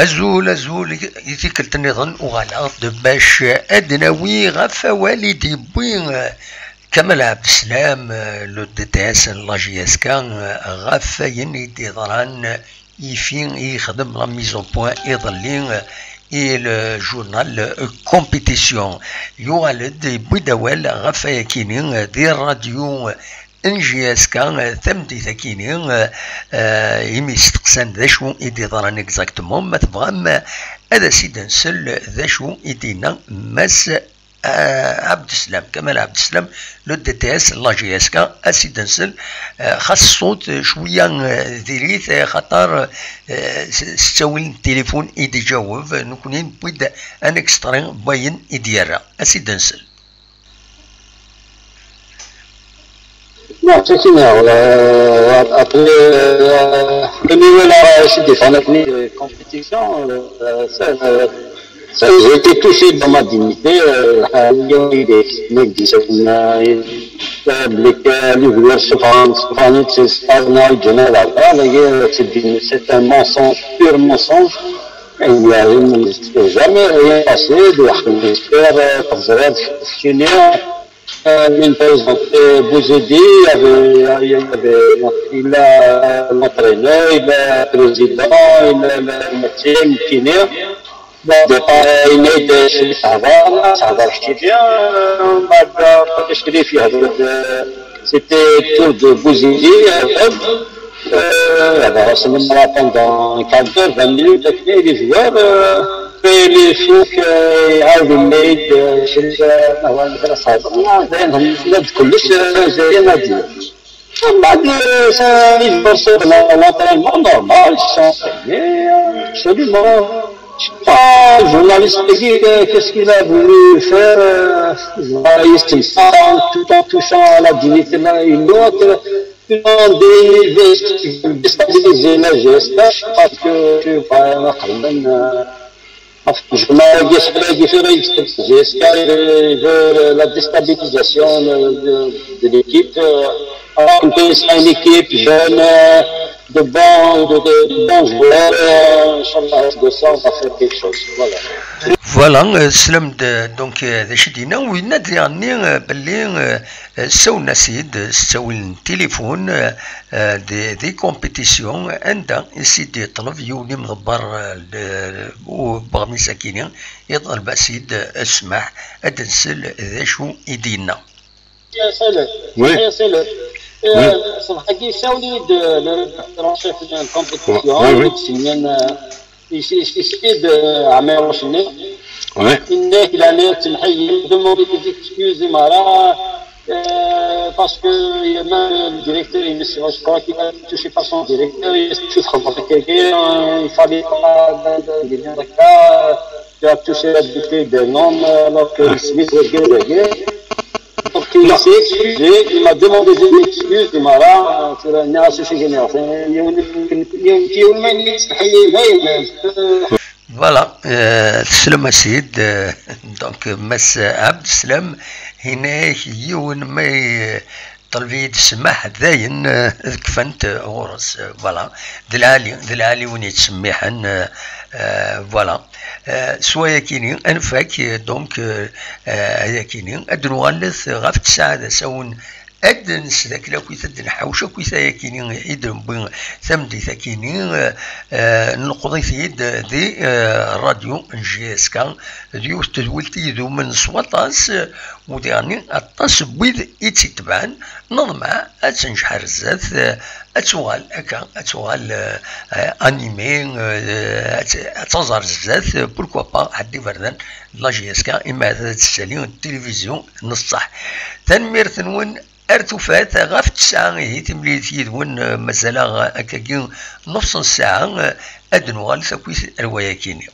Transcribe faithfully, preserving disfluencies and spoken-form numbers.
Azul, azul, i tikkelt nniḍen uɣaleɣ-d bac ad d-nawi ɣef wawal i d-yewwi, eh, Kamal Abdeslam, eh, le D T S n la J S K, eh, ɣef wayen i d-yeḍran, eh, ifi i yexdem la mise au point iḍelli, eh, i le journal, eh, Compétition. Yuɣal-d, yewwi-d awal ɣef wayakini, eh, di rradyu, eh, n J S K, eh, tameddit-akini, eh, eh, imi steqsan d acu i d-yeḍran exactement, ma tebɣam, eh, ad as-id-nsel d acu i d-yenna Mass, eh, Abdeslam, Kamal Abdeslam, le D T S n la J S K, ad as-id-nsel, eh, xas ṣṣut, eh, cwiya, eh, diri-t, eh, xaṭer, eh, s, s ttawil n tilifun i d-iǧaweb, eh, nekkni newwi-d un extrait n wayen i d-yerra. Ad as-id-nsel. Non, c'est fini. Euh, après, euh, le niveau là, c'est des fanatiques de compétition. Euh, ça, euh, ça, j'ai été touché dans ma dignité. Euh, les joueurs souffrent, souffrent, c'est pas normal, je n'en vois pas. C'est un mensonge, pur mensonge. Il n'y a jamais rien passé. J'espère que euh, une présenter Bouzidi, il y avait, il y avait il a l'entraîneur, il a le président, il a le médecin, le kiné. Bon, départ, il est de chez Savana, Savana, je dis bien, euh, on va dire, je dis, c'était tout de Bouzidi, euh, euh, pendant un quart d'heure, vingt minutes, avec les joueurs, euh, et les fous que, euh, كلش زي ما دير. ومن بعد، آه، ça, les joueurs sortent l'entraînement normal, ils sont entraînés, absolument. Je sais pas, le journaliste, qu'est-ce qu'il a voulu faire, euh, il se sent tout en touchant à la dignité l'un et l'autre. Ils ont déstabilisé la G S H parce que tu vois, euh, enfin, je m'arrête sur la différence. G S K veut la déstabilisation de, de l'équipe. Euh, alors qu'on connaît une équipe jeune, euh, de bons, de, de, de bons joueurs. Euh, Inch'Allah, de ça, on va faire quelque chose. Voilà. Voilà, euh, teslam-d, euh, donc, euh, d acu i d-yenna, u yenna-d diɣenni, euh, belli, euh, euh, ssawlen-as-id, euh, s ttawil n tilifun, euh, euh, di, di compétition, anda i s-id-yeṭleb yiwen imḍebber, euh, n uɣmis-agi-nni, yeṭleb-as-id, euh, ssmaḥ, ad d-nsel d acu i d-yenna. Oui. Oui. Ṣṣbeḥ-agi ssawlen-iyi-d, euh, le rédacteur en chef de la compétition, oui, oui. Ici, ici, ici, de Amir Rochni. Ouais. Il est, il a l'air de me demander des excuses, Mara, euh, parce que il y a même le directeur, il me, je crois qu'il a touché par son directeur, il se trouve, euh, il fallait pas, euh, il a touché la dignité d'un homme, euh, alors que c'est le Donc, il s'est excusé, il m'a demandé des excuses, il m'a là, euh, sur un associé général. Voilà, euh, teslam-as-id, euh, donc, Mass Abdeslam, yenna-ak yiwen ma, euh, ṭleb-iyi-d ssmaḥ, dayen, euh, kfant, euh, ɣur-s, euh, voilà, d lɛali, d lɛali win yettsemmiḥen, euh, euh, voilà. Euh, s wayakini, ad nfak, euh, donc, euh, euh, ayakini, ad d-nuɣalet ɣef ttesɛa d asawen, ad d-nsed akk akit, ad d-nḥawec akit ayakini i d-newwi tameddit-akini, eh, eh, nleqḍ-it-id di, eh, rradyu n J S K, d yiwet n tedwilt i idumen s waṭas, eh, u diɣenni aṭas n wid i tt-itebɛen, neḍmeɛ ad tenjeḥ ar zdat, eh, ad tuɣal akka, ad tuɣal, eh, eh, animée, eh, ad t-, ad taẓ ar zdat, eh, pourquoi pas, ḥedd iberdan d la J S K, imi ad d-tessali tilivizyu n ṣṣeḥ. Tanemmirt-nwen. Ar tufat, ɣef ttesɛa ihi timlilit yid-wen, eh, mazal-aɣ akkagi nofs n ssaɛa, eh, ad d-nuɣal takwit ar wayakini.